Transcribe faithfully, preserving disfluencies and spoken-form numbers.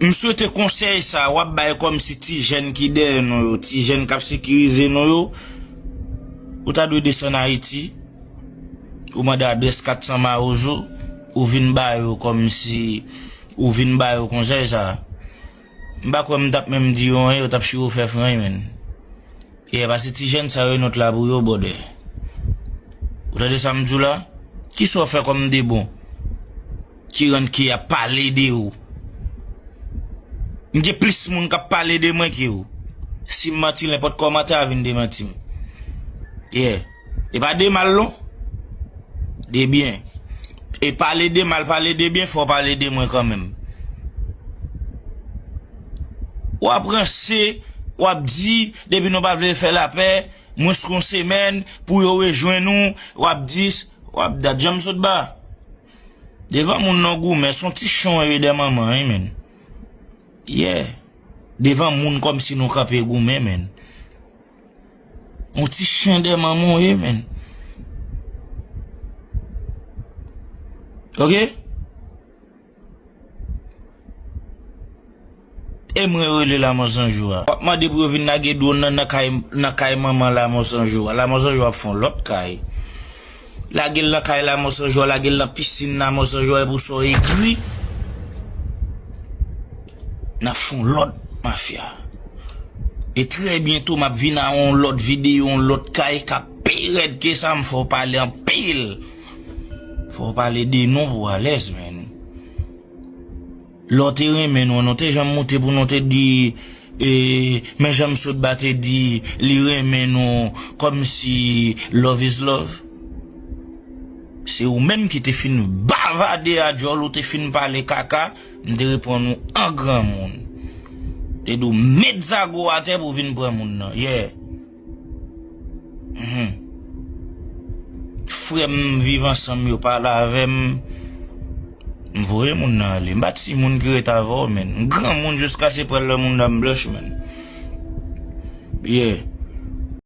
M swete konsèy sa w ap bay kòmsi ti jèn ki dèyè nou yo, ti jèn k ap sekirize nou yo, ou ta dwe desann Ayiti, ou mande adrès kat san Mawozo, ou vin ba yo kòmsi, ou vin ba yo konsèy sa. M pa kwè m t ap menm di yo anyen, yo t ap chire w fè fran wi, menn. Yeah, paske ti jèn sa yo, not la pou yo, brother. Ou tande sa m di w la? Kisa w fè kòm de bon ki rann ke y ap pale de ou? M gen plis moun k ap pale de mwen ke ou. Si m manti, nenpòt kòmantè a vin demanti m. Yeah. E pa de mal non. De byen. E pale de mal, pale de byen, fò w pale de mwen kanmenm. W ap ranse, w ap di, depi nou pa vle fè lapè, mwens ke yon semèn pou yo rejwenn ou, w ap di, w ap dat. Jan m sot ba. Devan moun nan goumen, se yon ti chan w ye dè manman, wi, menn. Yeah. Devan moun kòmsi nou kanpe goumen, menn. Yon ti chan dè manman w ye, menn. Ok? E mwen yo rele Lamò San Jou a. W ap mande pou yo vin lage dwòn nan, nan kay, nan kay manman Lamò San Jou a. Lamò San Jou ap fè yon lòt kay. Lage l nan kay Lamò San Jou a, lage l nan pisin Lamò San Jou a, epi w sò egri. N ap fè yon lòt mafya. E trè byento, m ap vin a yon lòt videyo, yon lòt kay k ap pi rèd ke sa, m fè w pale anpil. Fè w pale de nou pou w alèz, menn. Lè w te renmen nou, nou te janm moute pou nou te di, e, men jan m sot ba te di, li renmen nou, kòmsi love is love. Se ou menm ki te fin bavade a djòl, ou te fin pale kaka, m te reponn ou an granmoun. Te di w met zago atè pou w vin pran moun nan. Yeah. Mhm. Frè m viv ansanm yo pale avè m. M voye moun nan ale. M pa timoun ki ret avè w, menn. M granmoun jiska se prèl lè moun dam blanch, menn. Yeah.